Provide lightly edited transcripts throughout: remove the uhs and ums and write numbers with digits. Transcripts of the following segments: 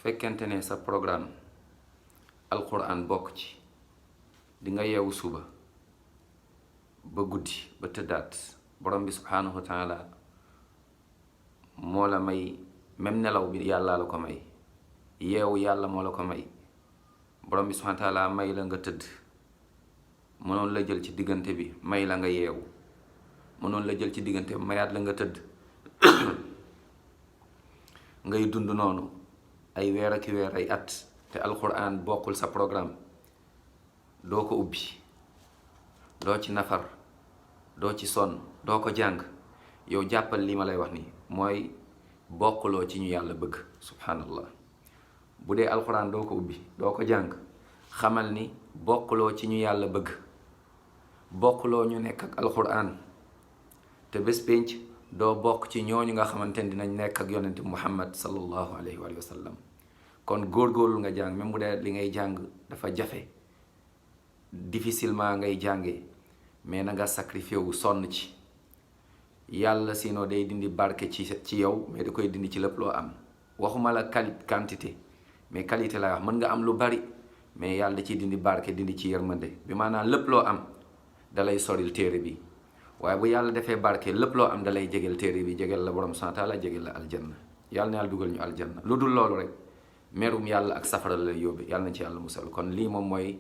fekkente ne sa programme alquran bokk ci di nga yeewu suba ba guddi ba tëddaat borom bi subhanahu wa taala moo la may même nelaw bi yàlla la ko may yeewu yàlla moo la ko may borom bi subhanahu wa taala may la nga tëdd mënoon la jël ci diggante bi may la nga yeewu mënoon la jël ci diggante bi mayaat la nga tëdd ngay dund noonu ay weer ak weer ay at te alquran bokkul sa programme doo ko ubbi doo ci nafar doo ci sonn doo ko jàng yow jàppal li ma lay wax nii mooy bokkuloo ci ñu yàlla bëgg subhanallah. bu dee alquran doo ko ubbi doo ko jàng xamal ni bokkuloo ci ñu yàlla bëgg bokkuloo ñu nekk ak alquran te bés pénc doo bokk ci ñooñu nga xamante ne dinañ nekk ak yonente muhammad sallallahu alayhi wa sallam. kon góorgóorlu nga jàng même bu dee li ngay jàng dafa jafe difficilement ngay jàngee mais na nga sacrifié wu sonn ci yàlla sinon day dindi barke ci yow mais da koy dindi ci lépp loo am. waxuma la quantité mais qualité lay wax mën nga am lu bari mais yàlla da ciy dindi barke dindi ci yërmande bi maanaam lépp loo am dalay soril téere bi waaye bu yàlla defee barke lépp loo am dalay jegel téere bi jegel la borom subhaanahu wa taala jegel la aljanna yàlla na yàlla dugal ñu aljanna lu dul loolu rek merum yàlla ak safara la lay yóbbe yàlla na ci yàlla musal kon lii moom mooy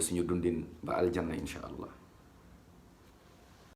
suñu dundin ba aljanna insha allah.